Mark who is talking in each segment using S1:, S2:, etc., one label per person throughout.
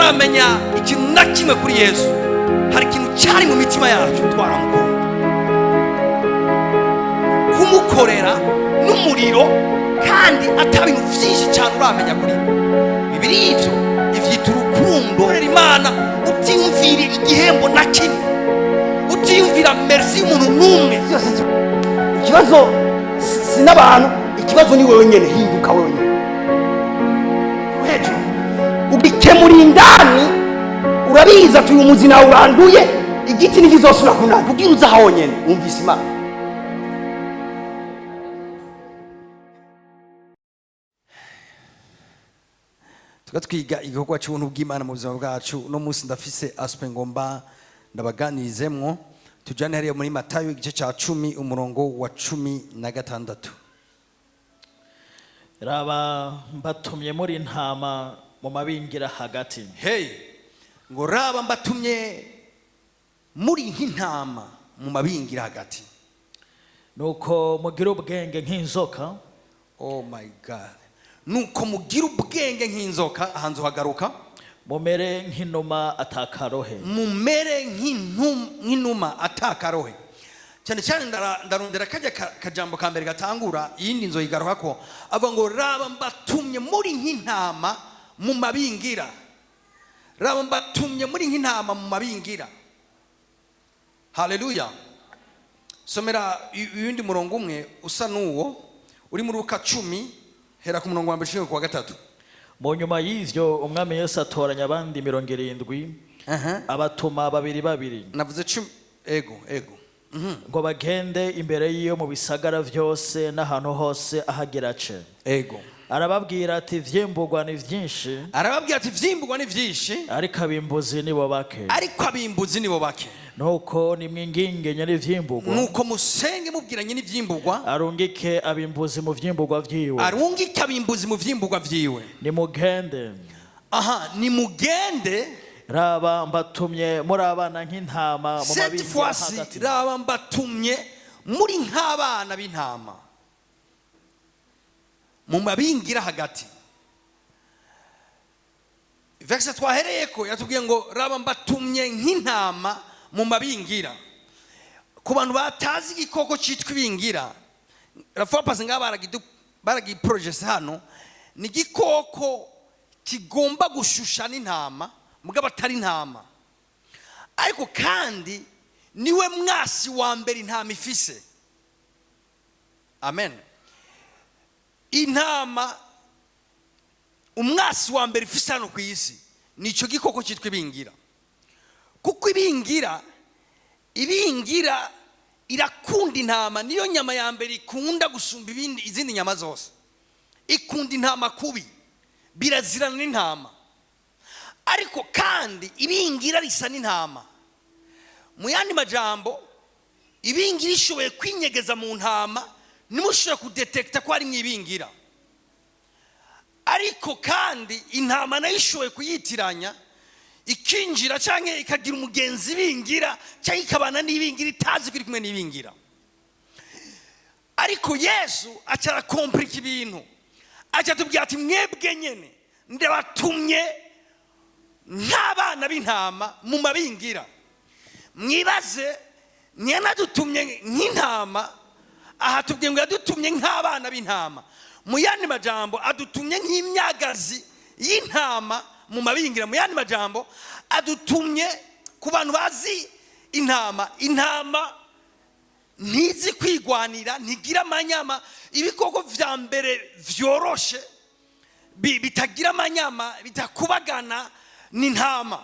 S1: Tutaramenya ikintu na kimwe kuri Yesu, hari ikintu cyari mu mitima yacu, twaramukunda, kumukorera n'umuriro, kandi ata bintu byinshi cyane uramenya kuri we. Bibiri ivyo ivyita urukundo. Korera Imana utiyumvira igihembo na kimwe, utiyumvira merci y'umuntu n'umwe.
S2: Byose ikibazo si n'abantu, ikibazo ni wewe nyene. Hinduka wewe nyene hejuru, ugikemura indani. Urabizi ati uyu muzi nawe uranduye, igiti ntikizosubira kunanda. Ubwira uza honyene wumvise Imana.
S1: Tuba twiga igikorwa cy'ubuntu bw'Imana mu buzima bwacu. Uno munsi ndafise aspect ngomba ndabaganirizemwo. Tujyane hariya muri Matayo, igice cya 10, umurongo wa 16.
S3: Raba, mbatumye muri intama mu mabingira hagati.
S1: Hey, ngo raba, mbatumye muri nk'intama mu mabingira hagati.
S3: Nuko mugire ubwenge nk'inzoka.
S1: Oh my God! Nuko mugira ubwenge nk'inzoka. Ahanze uhagaruka.
S3: Mumere nk'inuma atakarohe.
S1: Mumere nk'inuma atakarohe. Cyane cyane ndarondera kajya kajambo ka mbere gatangura iyindi nzo yigaruka ko avuga ngo raba, mbatumye muri nk'intama mu mabingira. Raba, mbatumye muri nk'intama mu mabingira. Haleluya! Somera uyundi murongo umwe usa n'uwo uri muri Luka 10, hera ku murongo wa mbere ushika ku wa gatatu.
S3: Mu nyuma y'ivyo, Umwami Yesu atoranya abandi 70, abatuma babiri babiri.
S1: Navuze 10, ego.
S3: Ngo bagende imbere y'iyo mu bisagara vyose n'ahantu hose ahagira ace. Arababwira ati: "Vyimburwa ni vyinshi."
S1: Arababwira ati: "Vyimburwa ni vyinshi."
S3: "Ariko abimbuzi nibo bake."
S1: "Ariko abimbuzi nibo bake."
S3: "Nuko nimwinginge nyene ivyimburwa."
S1: "Nuko musenge mubwiranye n'ivyimburwa."
S3: "Arungike abimbuzi mu vyimburwa vyiwe."
S1: "Arungike abimbuzi mu vyimburwa vyiwe."
S3: "Nimugende."
S1: Aha, nimugende.
S3: "Raba, mbatumye muri abana nk'intama mu
S1: Cette
S3: mabingira
S1: fois-ci,
S3: hagati."
S1: raba, mbatumye muri nk'abana b'intama mu mabingira hagati. Verset twahereyeko yatubwiye ngo raba, mbatumye nk'intama mu mabingira. Ku bantu batazi igikoko cyitwa ibingira, la fois passée ngaha baragiprojese hano, ni igikoko kigomba gushusha n'intama mugabo atari intama, ariko kandi niwe mwasi wa mbere intama ifise. Amen. Intama, umwasi wa mbere ifise hano ku isi ni icyo gikoko cyitwa ibingira, kuko ibingira irakunda intama. Niyo nyama ya mbere ikunda gusumba ibindi, izindi nyama zose. Ikunda intama kubi, birazirana n'intama. Ariko kandi ibingira risa n'intama. Mu yandi majambo, ibingira ishoboye kwinyegeza mu ntama, ntimushobore kudetekita ko ari mu ibingira. Ariko kandi intama nayo ishoboye kuyitiranya, ikinjira cyangwa ikagira umugenzi ibingira, cyangwa ikabana n'ibingira itazi ko iri kumwe n'ibingira. Ariko Yesu aca arakomplika ibintu, aca atubwira ati: "Mwebwe nyene ndabatumye nk'abana b'intama mu mabingira." Mwibaze, ntiyanadutumye nk'intama aha, tubwiye ngo yadutumye nk'abana b'intama. Mu yandi majambo, adutumye nk'imyagazi y'intama mu mabingira. Mu yandi majambo, adutumye ku bantu bazi intama, intama ntizi kwigwanira, ntigira amanyama. Ibikoko vya mbere vyoroshe bitagira amanyama, bitakubagana, ni intama.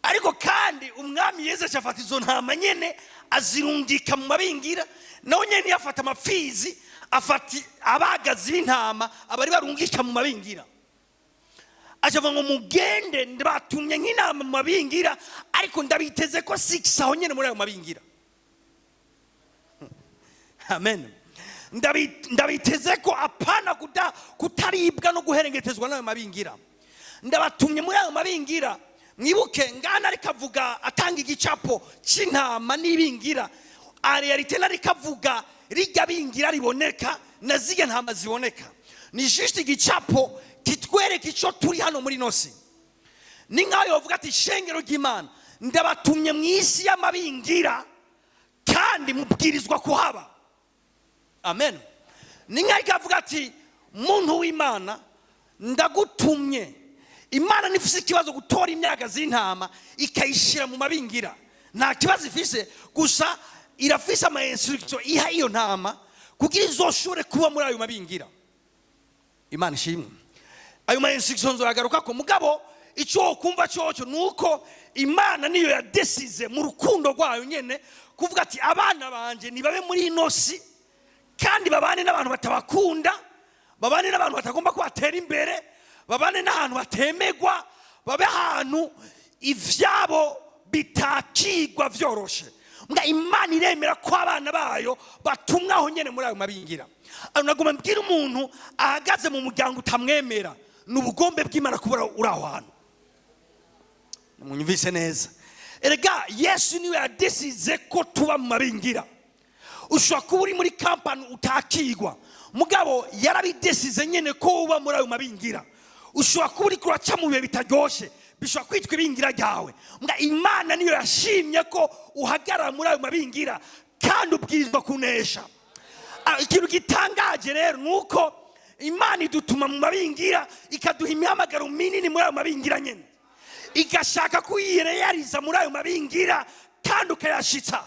S1: Ariko kandi Umwami Yesu acafata izo ntama nyene, azirungika mu mabingira. Nawe nyene yafata amapfizi, afata abagazi b'intama, abari barungika mu mabingira. Acavuga ngo: "Mugende, batumye nk'intama mu mabingira, ariko ndabiteze ko six aho nyene muri ayo mabingira." Amen. Ndabiteze ko apana kutaribwa no guherengetezwa n'ayo mabingira. Ndabatumye muri ayo mabingira. Mwibuke ngana ariko avuga, atanga igicapo cy'intama n'ibingira. En réalité ariko avuga rijya bingira riboneka na zirya ntama ziboneka. Ni juste igicapo kitwereka icyo turi hano muri nosi. Ni nk'aho yovuga ati: "Shengero ry'Imana, ndabatumye mu isi y'amabingira kandi mubwirizwa kuhaba." Amen. Ni nk'aho ikavuga ati: "Muntu w'Imana, ndagutumye." Imana ntifise ikibazo gutora imyaka z'intama ikayishyira mu mabingira, nta kibazo ifise. Gusa irafise ama instruction iha iyo ntama kugira izoshobore kuba muri ayo mabingira. Imana ishimwe. Ayo ma instruction nzoyagaruka ko, mugabo icyo wokumva cyoco ni uko Imana niyo yadesize mu rukundo rwayo nyene kuvuga ati: "Abana banje nibabe muri ino si kandi babane n'abantu batabakunda, babane n'abantu batagomba ko batera imbere, babane n'ahantu batemegwa, babe ahantu ivyabo bitakigwa vyoroshe." Mbwa Imana iremera ko abana bayo batumwa aho nyene muri ayo mabingira. Aho nagomba mbwira umuntu ahagaze mu muryango utamwemera, ni ubugombe bw'Imana kubura uri aho hantu. Munyumvise neza. Erega Yesu niwe yadesize ko tuba mu mabingira. Ushobora kuba uri muri kampani utakigwa, mugabo yarabidesize nyine ko uba muri ayo mabingira. Ushobora kuba uri kuraca mu bihe bitaryoshe, bishobora kwitwa ibingira ryawe. Mbwa Imana niyo yashimye ko uhagarara muri ayo mabingira kandi ubwirizwa kunesha. Ikintu gitangaje rero ni uko Imana idutuma mu mabingira, ikaduha imihamagaro minini muri ayo mabingira nyine, igashaka kuyireyariza muri ayo mabingira kandi ukayashitsa.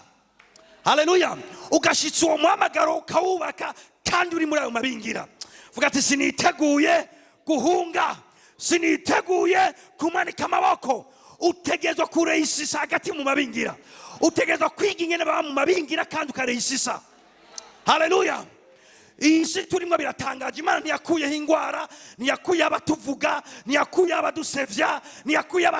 S1: Haleluya! Ugashitsa uwo muhamagaro, ukawubaka kandi uri muri ayo mabingira. Vuga ati: "Siniteguye guhunga, siniteguye kumanika amaboko." Utegerezwa kureyisisa hagati mu mabingira, utegerezwa kwiga ingene baba mu mabingira kandi ukareyisisa. Haleluya! Iyi si turimo biratangaje. Imana ntiyakuyeho ingwara, ntiyakuyeho abatuvuga, ntiyakuyeho abadusevya, ntiyakuyeho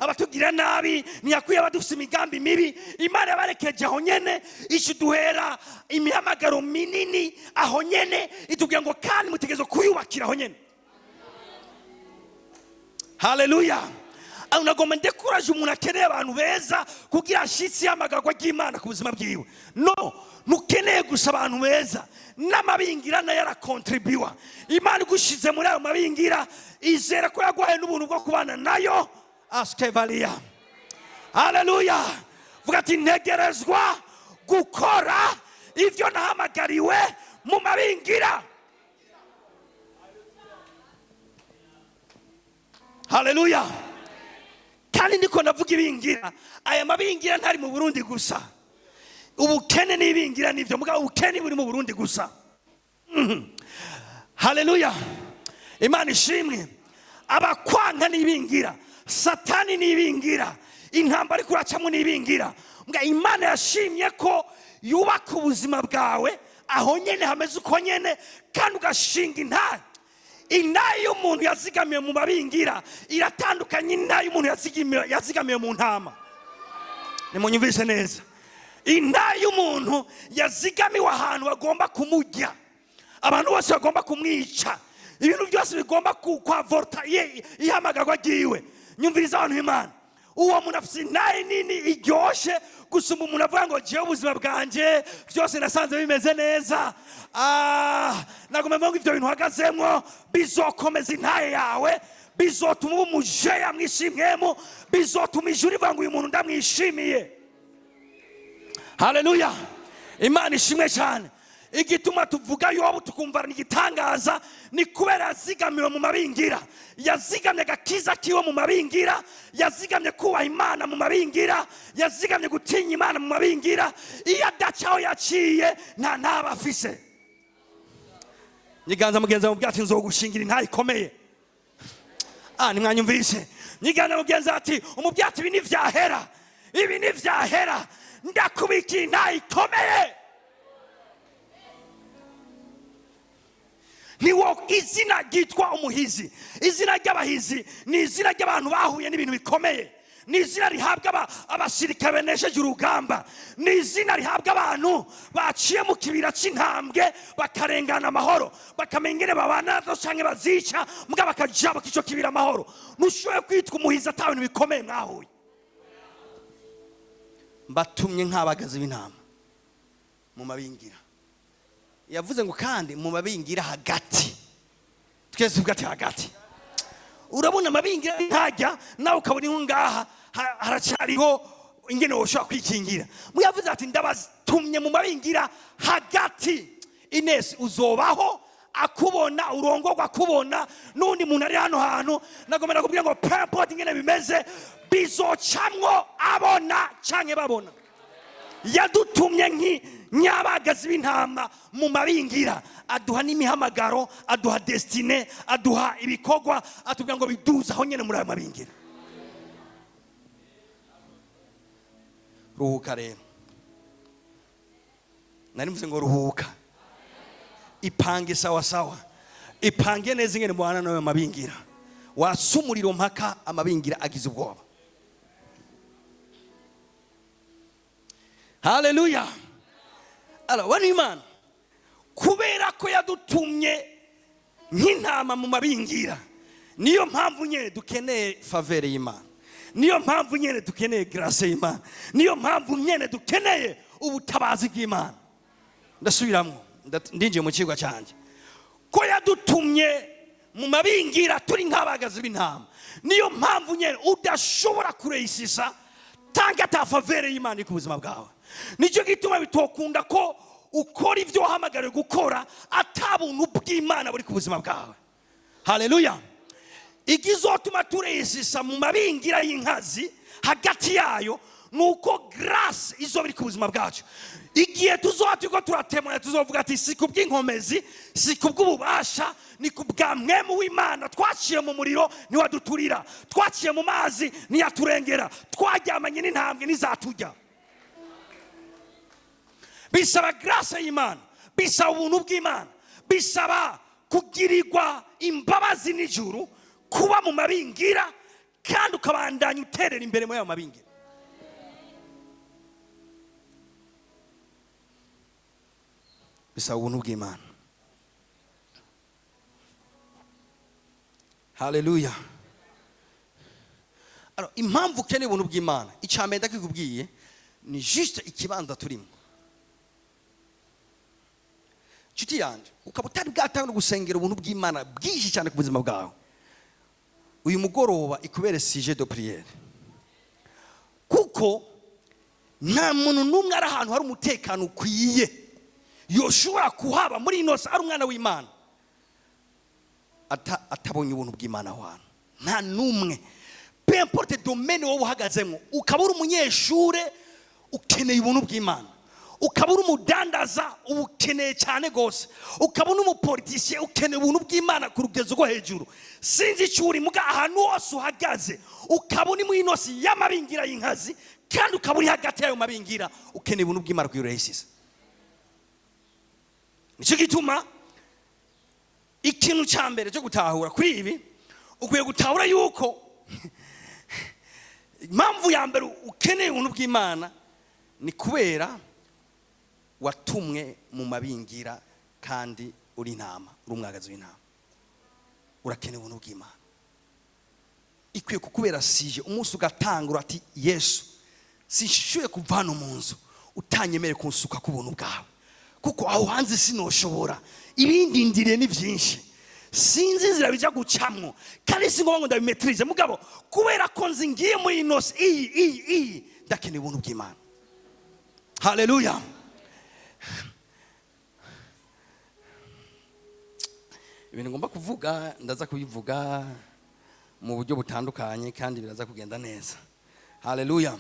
S1: abatugira nabi, ntiyakuyeho abadufise imigambi mibi. Imana yabarekeje aho nyene, ikiduhera imihamagaro minini aho nyene, itubwira ngo kandi mutegerezwa kuyubakira aho nyene. Haleluya! Aho nagomba ndekuraje umuntu akeneye abantu beza kugira ashitse ihamagarwa ry'Imana ku buzima bwiwe. No ntukeneye gusa abantu beza, n'amabingira nayo arakontribuwa. Imana igushize muri ayo mabingira, izera ko yaguhaye n'ubuntu bwo kubana nayo. Askevaliya. Haleluya! Vuga ati: "Ntegerezwa gukora ibyo nahamagariwe mu mabingira." Haleluya! Kandi ndiko ndavuga ibingira, aya mabingira ntari mu Burundi gusa. Ubukene n'ibingira nivyo, mugabo ubukene buri mu Burundi gusa. Haleluya! Imana ishimwe. Abakwanka n'ibingira, Satani n'ibingira, intambara ariko uracamo n'ibingira. Mbwa Imana yashimye ko yubaka ubuzima bwawe aho nyene hameze uko nyene, kandi ugashinga intare. Intahe y'umuntu yazigamiwe mu mabingira iratandukanye intahe y'umuntu yazigamiwe mu ntama. Nimunyumvise neza. Intahe y'umuntu yazigamiwe ahantu bagomba kumurya, abantu bose bagomba kumwica, ibintu byose bigomba kwavorta ihamagarwa ryiwe. Nyumviriza abantu b'Imana, uwo muntu afite intahe nini iryoshe gusumba umuntu avuga ngo: "Jewe ubuzima bwanjye byose nasanze bimeze neza." Nagomba mvuga ngo ibyo bintu uhagazemwo bizokomeza intahe yawe, bizotuma uba umujeya mwishimwemo, bizotuma ijuru rivuga ngo: "Uyu muntu ndamwishimiye." Haleluya! Imana ishimwe cyane. Igituma tuvuga Yobu tukumva ni igitangaza ni kubera yazigamiwe mu mabingira. Yazigamye agakiza kiwe mu mabingira, yazigamye kubaha Imana mu mabingira, yazigamye gutinya Imana mu mabingira. Iyo adaca aho yaciye, nta ntaba afise. Nyiganza mugenzi wawe ati: "Nzogushingira intahe ikomeye." Nimwanyumvise? Nyiganza mugenzi ati umubwira ati: "Ibi ntivyahera, ibi ntivyahera, ndakubikiye intahe ikomeye." Niwo izina ryitwa umuhizi. Izina ry'abahizi ni izina ry'abantu bahuye n'ibintu bikomeye, ni izina rihabwa abasirikare benesheje urugamba, ni izina rihabwa abantu baciye mu kibira cy'intambwe bakarengana amahoro, bakamenya ingene babana nazo canke bazica, mbwa bakajabuka ico kibira amahoro. Ntushoboye kwitwa umuhizi ata bintu bikomeye mwahuye. Mbatumye nk'abagazi b'intama mu mabingira. Yavuze ngo kandi mu mabingira hagati. Twese tuvuga ati: "Hagati." Urabona amabingira ntajya, nawe ukabona inko ngaha haracyariho ingene woshobora kwikingira. Muyavuze ati ndabatumye mu mabingira hagati. Ines uzobaho akubona, urongorwa akubona, n'undi muntu ari hano hantu. Nagomba nakubwira ngo peu importe ingene bimeze, bizocamwo abona canke babona. Yadutumye nk'abagazi b'intama mu mabingira, aduha n'imihamagaro, aduha destinée, aduha ibikorwa, atubwira ngo biduze aho nyene muri ayo mabingira. Ruhuka rero, nari mvuze ngo ruhuka, ipange sawa sawa, ipange neza ingene mubana n'ayo mabingira. Watsa umuriro mpaka amabingira agize ubwoba. Haleluya. Alors, bano Imana kubera ko yadutumye nk'intama mu mabingira, niyo mpamvu nyene dukeneye faveur y'Imana, niyo mpamvu nyene dukeneye grâce y'Imana, niyo mpamvu nyene dukeneye ubutabazi bw'Imana. Ndasubiramwo, ndinjiye mu kigwa cyanjye. Ko yadutumye mu mabingira turi nk'abagazi b'intama, niyo mpamvu nyene udashobora kureyisisa tanga ata faveur y'Imana iri ku buzima bwawe. Nicyo gituma bitokunda ko ukora ibyo wahamagariwe gukora ata buntu bw'Imana buri ku buzima bwawe. Haleluya. Igizotuma tureyisisa mu mabingira y'inkazi hagati yayo nuko grâce izoba iri ku buzima bwacu. Igihe tuzoba turiko turatemanya, tuzovuga ati si kubw'inkomezi, si kubw'ububasha, ni kubwa mwemu w'Imana. Twaciye mu muriro ntiwaduturira, twaciye mu mazi ntiyaturengera, twaryamanye n'intambwe ntizaturya. Bisaba grâce y'Imana, bisaba ubuntu bw'Imana, bisaba kugirirwa imbabazi n'ijuru, kuba mu mabingira kandi ukabandanya uterera imbere muri ayo mabingira. Bisaba ubuntu bw'Imana. Haleluya. Alors, impamvu ukeneye ubuntu bw'Imana, icya mbere ndakikubwiye ni juste ikibanza turimo. Nshuti yanje, ukaba utari bwatangura gusengera ubuntu bw'Imana bwinshi cyane ku buzima bwawe, uyu mugoroba ikubere sujet de prière, kuko nta muntu n'umwe ari ahantu hari umutekano ukwiye yoshobora kuhaba muri ino si ari umwana w'Imana atabonye ubuntu bw'Imana aho hantu. Nta n'umwe, peu importe domaine wowe uhagazemo, ukaba uri umunyeshure ukeneye ubuntu bw'Imana, ukaba uri umudandaza ubukeneye cyane gose, ukaba uri umupoliticien ukeneye ubuntu bw'Imana ku rugezo rwo hejuru. Sinzi icyo uri, muga ahantu hose uhagaze, ukaba uri mu ino si y'amabingira y'inkazi kandi ukaba uri hagati y'ayo mabingira, ukeneye ubuntu bw'Imana kugira urayisize. Nicyo gituma ikintu cya mbere cyo gutahura kuri ibi, ukwiye gutahura yuko impamvu ya mbere ukeneye ubuntu bw'Imana ni kubera watumwe mu mabingira kandi uri intama, uri umwagazi w'intama, urakeneye ubuntu bw'Imana. Ikwiye kukubera sije umunsi ugatangura ati Yesu, sinshoboye kuva hano mu nzu utanyemere kunsuka ku buntu bwawe, kuko aho hanze sinoshobora, ibindi ndiriye ni byinshi, sinzi inzira bijya gucamwo kandi si ngombwa ngo ndabimetirize, mugabo kubera ko nzi ngiye muri ino si iyi iyi iyi, ndakeneye ubuntu bw'Imana. Haleluya. Ibintu ngomba kuvuga ndaza kubivuga mu buryo butandukanye kandi biraza kugenda neza. Haleluya.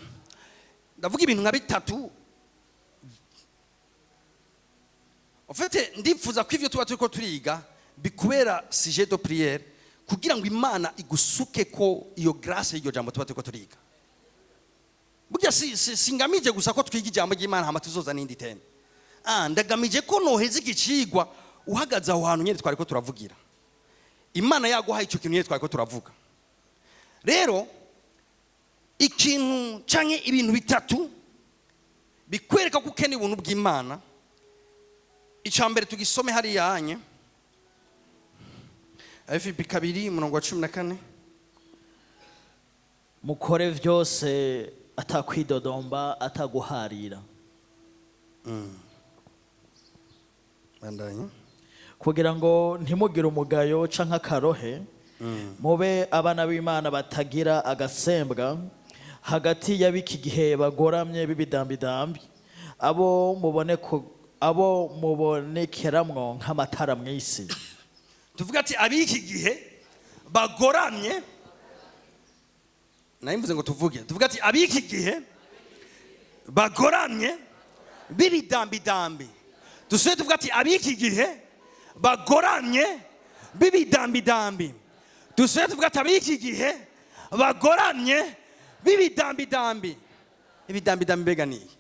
S1: Ndavuga ibintu nka bitatu. En fait, ndifuza ko ivyo tuba turiko turiga bikubera sujet de prière kugira ngo Imana igusuke ko iyo grâce y'iryo jambo tuba turiko turiga. Burya singamije gusa ko twiga ijambo ry'Imana hama tuzoza n'indi thème. Ndagamije ko noheza igicigwa uhagaze aho hantu nyene twariko turavugira. Imana yaguhaye ico kintu nyene twariko turavuga. Rero ikintu canke ibintu bitatu bikwereka ko ukeneye ubuntu bw'Imana. Icya mbere tugisome hariya hanye Filipi 2 umurongo wa 14.
S3: Mukore vyose atakwidodomba ataguharira.
S1: Bandanye.
S3: Kugira ngo ntimugire umugayo canke akarohe, Mube abana b'Imana batagira agasembwa hagati y'ab'iki gihe bagoramye b'ibidambidambi, abo mubone abo mubonekeramwo nk'amatara mu isi.
S1: Tuvuga ati ab'iki gihe bagoramye. Nari mvuze ngo tuvuge, tuvuga ati ab'iki gihe bagoramye b'ibidambidambi. Dusubire tuvuga ati ab'iki gihe bagoramye b'ibidambidambi. Dusubire tuvuga ati ab'iki gihe bagoramye b'ibidambidambi. Ibidambidambi mbega ni iki?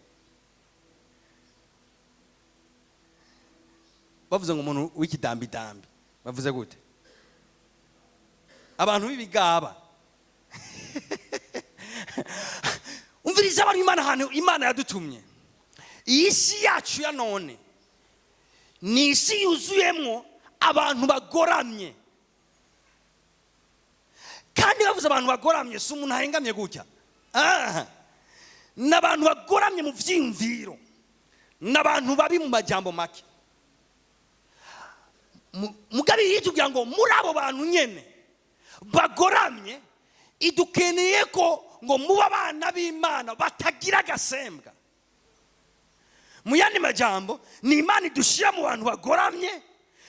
S1: Bavuze ngo umuntu w'ikidambidambi bavuze gute? Abantu b'ibigaba. Umviriza abantu, Imana, ahantu Imana yadutumye, iyi si yacu ya none ni isi yuzuyemwo abantu bagoramye. Kandi bavuze abantu bagoramye, si umuntu ahengamye gutya. Ah, ni abantu bagoramye mu vyiyumviro, ni abantu babi mu majambo make. Mugabe yitubwira ngo muri abo bantu nyene bagoramye, idukeneye ko ngo mube abana b'Imana batagira agasembwa. Mu yandi majambo, ni Imana idushyira mu bantu bagoramye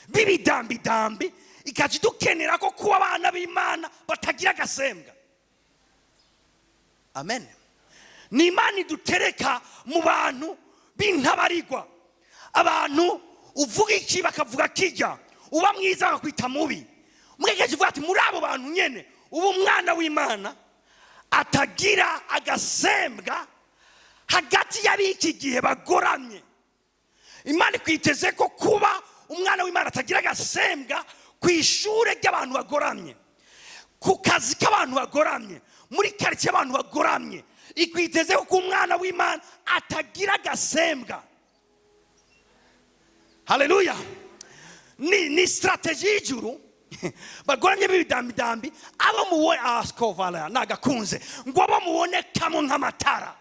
S1: b'ibidambidambi, ikaca idukenera ko kuba abana b'Imana batagira agasembwa. Amen. Ni Imana idutereka mu bantu b'intabarigwa, abantu uvuga iki bakavuga kijya, uba mwiza bakakwita mubi. Mwekeje uvuga ati muri abo bantu nyene uba umwana w'Imana atagira agasembwa hagati y'ab'iki gihe bagoramye. Imana ikwiteze ko kuba umwana w'Imana atagira agasembwa ku ishure ry'abantu bagoramye, ku kazi k'abantu bagoramye, muri karitsiye y'abantu bagoramye. Ikwiteze ko umwana w'Imana atagira agasembwa. Haleluya. Ni strategy y'ijuru. Bagoramye b'ibidambidambi, abo mubone askovala nagakunze ngo abo mubonekamo nk'amatara,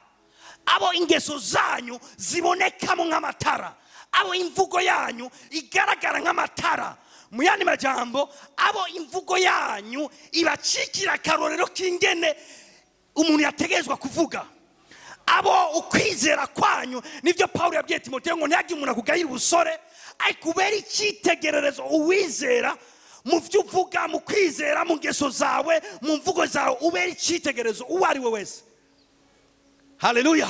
S1: abo ingeso zanyu zibonekamo nk'amatara, abo imvugo yanyu igaragara nk'amatara. Mu yandi majambo, abo imvugo yanyu ibacikira akarorero k'ingene umuntu yategerezwa kuvuga, abo ukwizera kwanyu. Nibyo Pawulo yabwiye Timoteyo ngo ntihagire umuntu akugayira ubusore, ariko ubere icyitegererezo uwizera mu byo uvuga, mu kwizera, mu ngeso zawe, mu mvugo zawe, ubere icyitegererezo uwo ari we wese. Haleluya,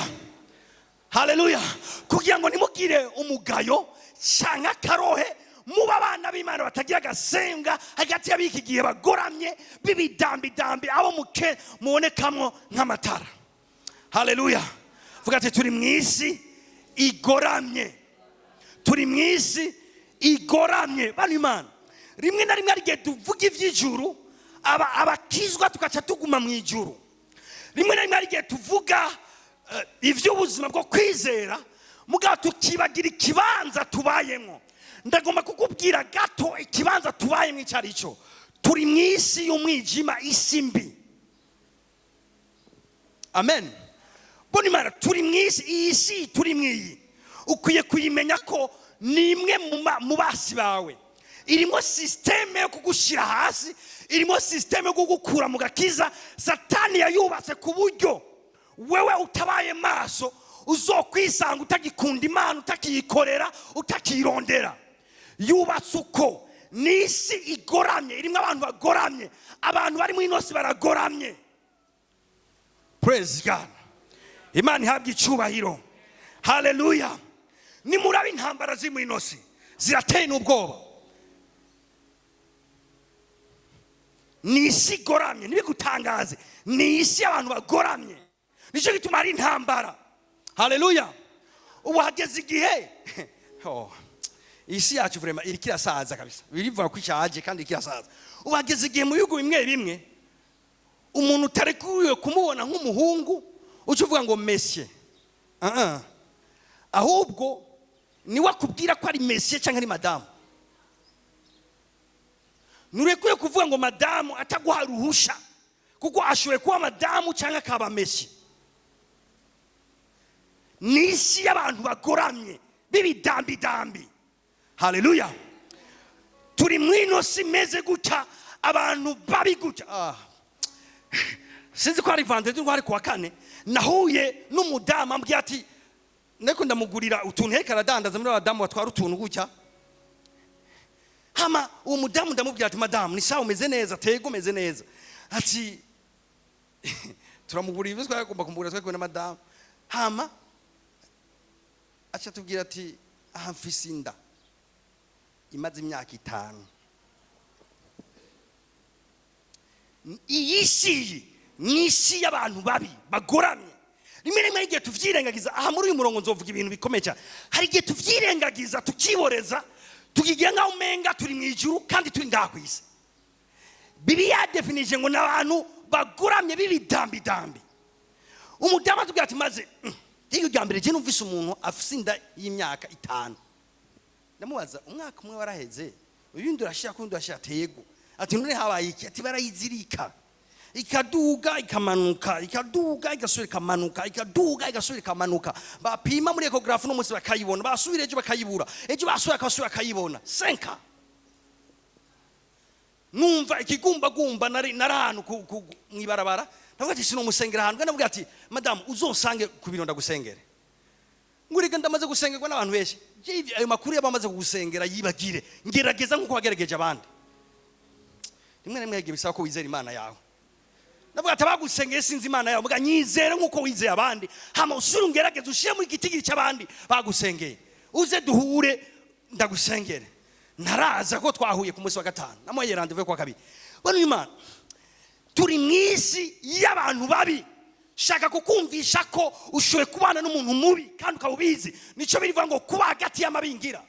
S1: haleluya. Kugira ngo ntimugire umugayo cyangwa akarohe, muba abana b'Imana batagira agasembwa hagati y'ab'iki gihe bagoramye b'ibidambidambi, abo muke mubonekamwo nk'amatara. Haleluya. Vuga ati turi mu isi igoramye, turi mu isi igoramye. Bano Imana, rimwe na rimwe hari igihe tuvuga iby'ijuru, abakizwa tugaca tuguma mu ijuru. Rimwe na rimwe hari igihe tuvuga iby'ubuzima bwo kwizera, mugabo tukibagira ikibanza tubayemo. Ndagomba kukubwira gato ikibanza tubayemo icyo ari cyo. Turi mu isi y'umwijima, isi mbi. Amen. Bona Imana, turi mu isi, iyi si turi mu iyi, ukwiye kuyimenya ko ni imwe mu basi bawe. Irimo sisiteme yo kugushyira hasi, irimo sisiteme yo kugukura mu gakiza. Satani yayubatse ku buryo wewe utabaye maso uzokwisanga utagikunda Imana, utakiyikorera, utakirondera. Yubatse uko. Ni isi igoramye, irimo abantu bagoramye. Abantu bari mu ino si baragoramye. Praise God. Imana ihabwa icyubahiro. Haleluya. Nimuraba intambara ziri muri ino si zirateye n'ubwoba. Ni isi igoramye, ntibigutangaze, ni isi y'abantu bagoramye, nicyo gituma hari intambara. Haleluya. Ubu hageze igihe, oh, isi yacu vraiment iriko irasaza kabisa, birivuga ko ishaje kandi iriko irasaza. Ubu hageze igihe mu bihugu bimwe bimwe umuntu utarekuwe kumubona nk'umuhungu uca uvuga ngo monsieur. Ahubwo niwe akubwira ko ari monsieur cyangwa ari madamu. Nturekuye kuvuga ngo madamu ataguha ruhusha, kuko ashoboye kuba madamu cyangwa akaba monsieur. Ni isi y'abantu bagoramye b'ibidambidambi. Haleluya. Turi mu ino si imeze gutya, Abantu babi gutya. Sinzi ko ari vendredi ngo ari kuwa kane, nahuye n'umudamu ambwira ati ndiko ndamugurira utuntu, ariko aradandaza muri abadamu batwara utuntu gutya. Hama uwo mudamu ndamubwira ati: "Madamu, ni sawa, umeze neza?" "Tego, umeze neza." Ati turamugurira ibyo twagomba kumugurira, twari kumwe na madamu. Hama aca atubwira ati: "Aha mfise inda imaze imyaka 5. Iyi si ni isi y'abantu babi bagoramye." Rimwe rimwe igihe tuvyirengagiza, aha muri uyu murongo nzovuga ibintu bikomeye cyane. Hari igihe tuvyirengagiza, tukiboreza, tukigira nk'aho umenga turi mu ijuru kandi turi ngaha ku isi. Bibiliya yadefinije ngo ni abantu bagoramye b'ibidambidambi. Umudamu atubwira ati maze iyo rya mbere je numvise umuntu afise inda y'imyaka 5. Ndamubaza: "Umwaka umwe waraheze, uyundi urashira, kundi urashira?" "Tego." Ati: "None habaye iki?" Ati: "Barayizirika, ikaduga ikamanuka, ikaduga igasubira ikamanuka, ikaduga igasubira ikamanuka. Bapima muri échographie no munsi bakayibona, basubira ejo bakayibura, ejo basubira bakasubira bakayibona senka." Numva ikigumbagumba. Nari ahantu mw'ibarabara. Ndavuga ati sinomusengera ahantu. Ndavuga ati: "Madamu, uzosange ku biro ndagusengere." Nguriga ndamaze gusengerwa n'abantu benshi. Je, ayo makuru y'abamaze kugusengera yibagire, ngerageza nk'uko wagerageje abandi. Rimwe na rimwe yagiye bisaba ko wizera Imana yawe. Ndavuga ati: "Abagusengeye sinzi Imana yawe, muga nyizere nk'uko wizeye abandi, hama usubire ungerageze, ushire muri gitigiri cy'abandi bagusengeye, uze duhure ndagusengere." Ntaraza ko twahuye ku munsi wa gatanu, namuhaye rendez-vous kwa kabiri. Bano Imana, turi mu isi y'abantu babi. Shaka kukumvisha ko ushoboye kubana n'umuntu mubi kandi ukaba ubizi. Nicyo birivuga ngo kuba hagati y'amabingira.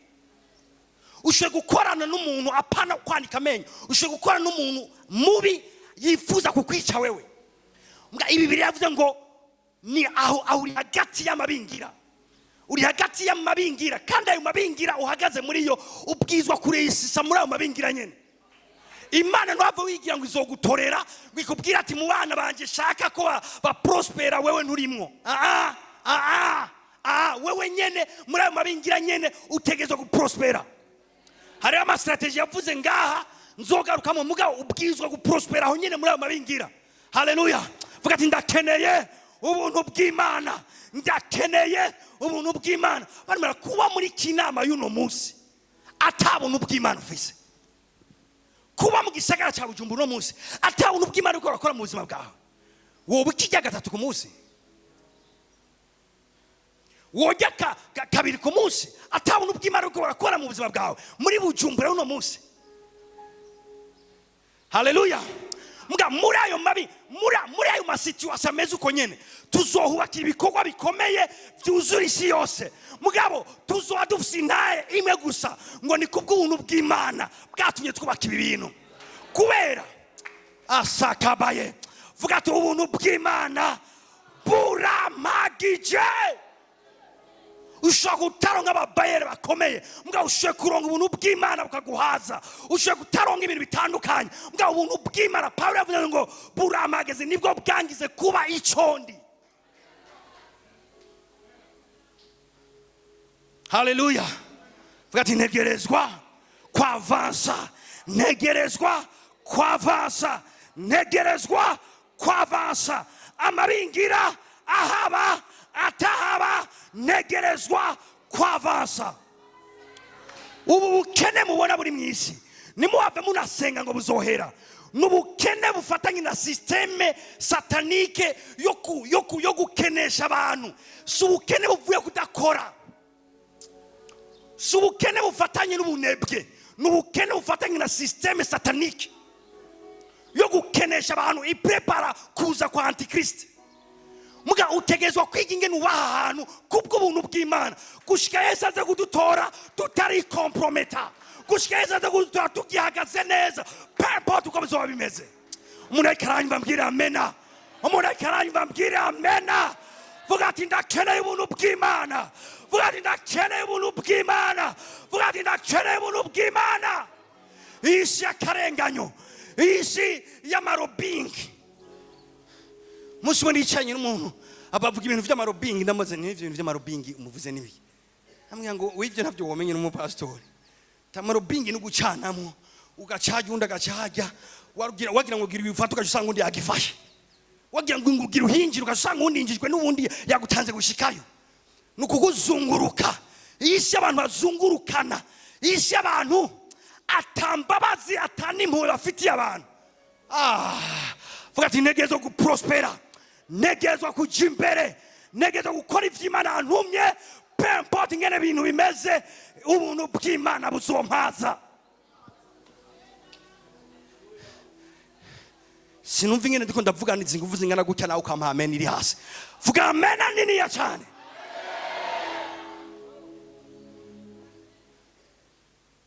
S1: Ushoboye gukorana n'umuntu, apana kwanika amenyo, ushoboye gukorana n'umuntu mubi yifuza kukwica wewe. Mbwa ibi biravuze ngo ni aho uri hagati y'amabingira, uri hagati y'amabingira, kandi ayo mabingira uhagaze muri yo ubwizwa kuresisa muri ayo mabingira nyene. Imana ntuhave wigira ngo izogutorera, ngo ikubwire ati: "Mu bana banje shaka ko baprospera, wewe nturimwo." Ah ah ah, wewe nyene muri ayo mabingira nyene utegerezwa guprospera. Hariho ama stratégies yavuze ngaha nzogarukamo, mugabo ubwizwa guprospera aho nyene muri ayo mabingira. Haleluya! Vuga ati: "Ndakeneye ubuntu bw'Imana, ndakeneye ubuntu bw'Imana." Barimara kuba muri kinama y'uno munsi ata buntu bw'Imana ufise, kuba mu gisagara cya Bujumbura uno munsi ata buntu bw'Imana uriko urakora mu buzima bwawe, woba ukirya gatatu ku munsi, wojya kabiri ku munsi, ata buntu bw'Imana uriko urakora mu buzima bwawe muri Bujumbura uno munsi. Haleluya! Mbwa muri ayo mabi, muri ayo ma situations ameze uko nyene, tuzohubakira ibikorwa bikomeye byuzura isi yose. Mugabo tuzoba dufise intahe imwe gusa, ngo ni kubw'ubuntu bw'Imana bwatumye twubaka ibi bintu. Kubera asakabaye, vuga ati: "Ubuntu bw'Imana buramagije." Ushobora kutaronka aba bailleurs bakomeye, mbwa ushoboye kuronka ubuntu bw'Imana bukaguhaza. Ushoboye kutaronka ibintu bitandukanye, mbwa ubuntu bw'Imana, Pawulo yavuze ngo buramageze, nibwo bwangize kuba icondi. Haleluya! Vuga ati: "Ntegerezwa kwavansa, ntegerezwa kwavansa, ntegerezwa kwavansa. Amabingira ahaba atahaba, ntegerezwa kwavansa." Ubu bukene mubona buri mu isi, nimuhave munasenga ngo buzohera. Ni ubukene bufatanye na système satanique yo gukenesha abantu. Si ubukene buvuye kudakora, si ubukene bufatanye n'ubunebwe, ni ubukene bufatanye na système satanique yo gukenesha abantu, iprepara kuza kwa Antikristo. Muga utegerezwa kwiga ingene ubaha ahantu kubw'ubuntu bw'Imana, gushika Yesu aze kudutora tutarikomprometa, gushika Yesu aze kudutora tugihagaze neza, peu importe uko bizoba bimeze. Umuntu ariko aranyumva mbwire amena. Umuntu ariko aranyumva mbwire amena. Vuga ati: "Ndakeneye ubuntu bw'Imana." Vuga ati: "Ndakeneye ubuntu bw'Imana." Vuga ati: "Ndakeneye ubuntu bw'Imana." Iyi si y'akarenganyo, iyi si y'amarobingi. Umunsi umwe nicaranye n'umuntu abavuga ibintu by'amarobingi. Ndamaze n'ivyo bintu by'amarobingi umuvuze n'ibiki? Ambwira ngo wivyo ntabyo womenye n'umupasitori. Amarobingi ni ugucanamwo. Ugacajya, undi agacajya. Wagira ngo gira ibifata, ugaca usanga undi yagifashe. Wagira ngo ugira uhinjire, ugaca usanga undi yinjijwe n'ubundi yagutanze gushikayo. Ni ukukuzunguruka. Iyi si abantu bazungurukana, iyi si abantu atambabazi, atanimpuhwe bafitiye abantu. Ah, vuga ati: "Ntegerezwa guprospera, ntegerezwa kuja imbere, ntegerezwa gukora ivyo Imana yantumye, peu importe ingene ibintu bimeze, ubuntu bw'Imana buzompaza." Sinumva ingene ndiko ndavugana izi nguvu zingana gutya, nawe ukampa amen iri hasi. Vuga amen niniya cyane.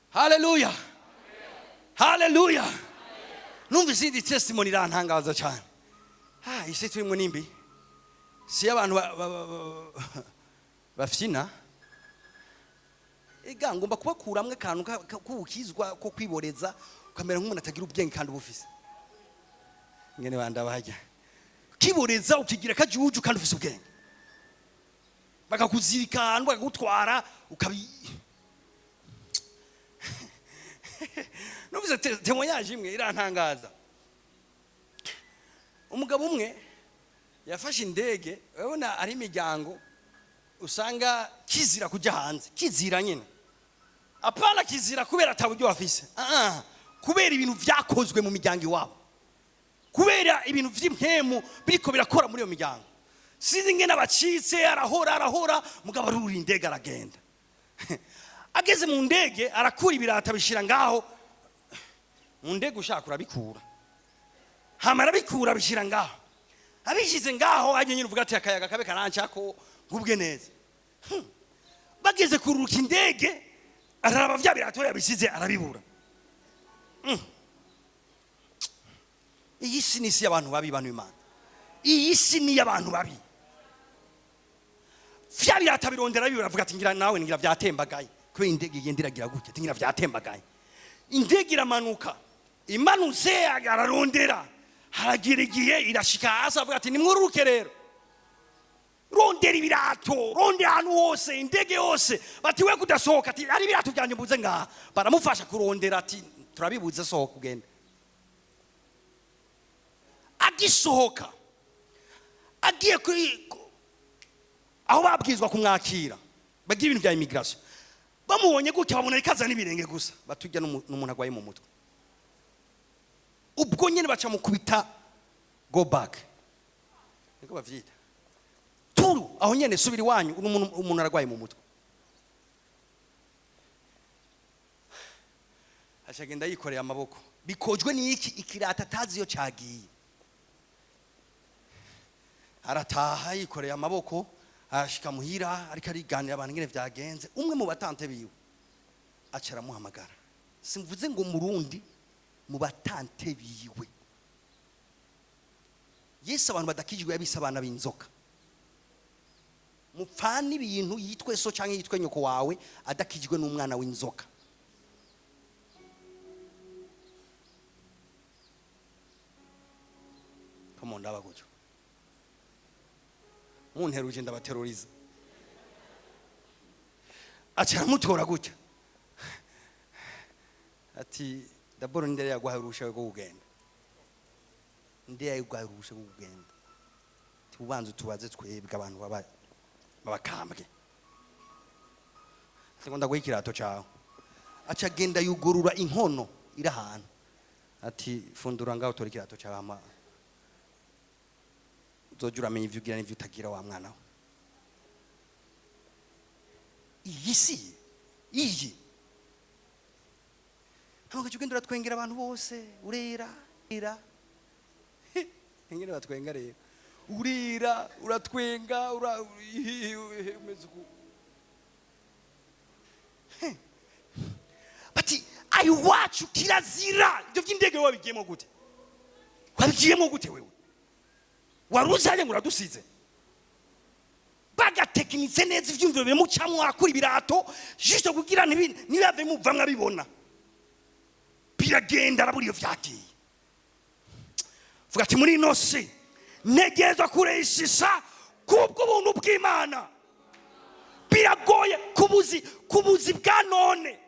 S1: Haleluya, haleluya! Numva izindi testimony irantangaza cyane. Ah, isi turimo nimbi, si abantu bafyina. Ega ngomba kubakuramwo akantu k'ubukizwa ko kwiboreza, ukamera nk'umuntu atagira ubwenge kandi ubufise. Ingene banda bajya kiboreza, ukigira kajuju kandi ufise ubwenge, bakakuzirika ahantu, bakagutwara, ukabi. Numvise témoignage imwe irantangaza. Umugabo umwe yafashe indege. Urabona ari imiryango usanga kizira kujya hanze, kizira nyine, apana kizira kubera ata buryo bafise. Ah, kubera ibintu vyakozwe mu miryango iwabo, kubera ibintu vy'impemu biriko birakora muri iyo miryango. Sinzi ingene abacitse, arahora, arahora, mugabo arurira indege, aragenda. Ageze mu ndege, arakura ibirato, abishira ngaho mu ndege. Ushaka urabikura. Hama arabikura, abishyira ngaho. Abishyize ngaho, ajya nyine uvuga ati: "Akayaga kabe karancako, ngubwe neza." Bageze kururuka indege, araraba vya birato yabishyize, arabibura. Iyi si ni isi y'abantu babi, bantu b'Imana. Iyi si ni iy'abantu babi. Vya birato birondera bibura. Avuga ati: "Ngira nawe, ngira vyatembagaye," kubera indege igenda iragira gutya. Ati: "Ngira vyatembagaye." Indege iramanuka. Imanutse, ararondera. Haragira igihe irashika hasi. Avuga ati: "Nimwururuke rero." Rondera ibirato, rondera ahantu hose, indege yose. Bati: "We kudasohoka?" Ati: "Ari ibirato byanjye mbuze ngaha." Baramufasha kurondera. Ati: "Turabibuze, sohoka ugende." Agisohoka, agiye kuri aho babwirizwa kumwakira, bagira ibintu bya immigration, bamubonye gutya, babona rikaza n'ibirenge gusa. Batujya n'umuntu agwaye mu mutwe. Ubwo nyine baca mukubita go back, niko bavyita, turu aho nyene, subira iwanyu, umuntu aragwaye mu mutwe. Acagenda yikoreye amaboko. Bikojwe n'iki? Ikirata atazi iyo cagiye. Arataha yikoreye amaboko. Arashika muhira, ariko ariganira abantu ingene vyagenze. Umwe mu batante biwe aca aramuhamagara. Simvuze ngo murundi, mu batante biwe. Yesu abantu badakijwe yabise abana b'inzoka. Mupfana ibintu, yitwe so cyangwa yitwe nyoko wawe, adakijwe n'umwana w'inzoka. Come on, ndaba gutyo munteruje, ndabateroriza. Aca aramutora gutya, ati: "D'abord, ndere yaguhaye uruhusha rwo kugenda? Nde yaguhaye uruhusha rwo kugenda? Tubanze tubaze twebwe abantu baba babakambwe." Ati: "Ngo ndaguha ikirato cawe." Aca agenda yugurura inkono iri ahantu, ati: "Fundura ngaho, utora ikirato cawe, hama uzoja uramenya ivyo ugira n'ivyo utagira, wa mwana we." Iyi si iyi, hama ugaca ugenda uratwengera abantu bose. Urera ira ingene batwenga rero, urira, uratwenga, ura umeze uku. Bati: "Ayiwacu kirazira." Ibyo by'indege wabigiyemo gute? Wabigiyemo gute wewe? Wari uzanye ngo uradusize. Bagatekinitse neza ivyumviro bimucamwo, arakura ibirato juste kugira ntibave muvamwo abibona. Biragenda, arabura iyo vyagiye. Vuga ati: "Muri ino si ntegerezwa kureshisha kubw'ubuntu bw'Imana." Biragoye kubuzi bwa none.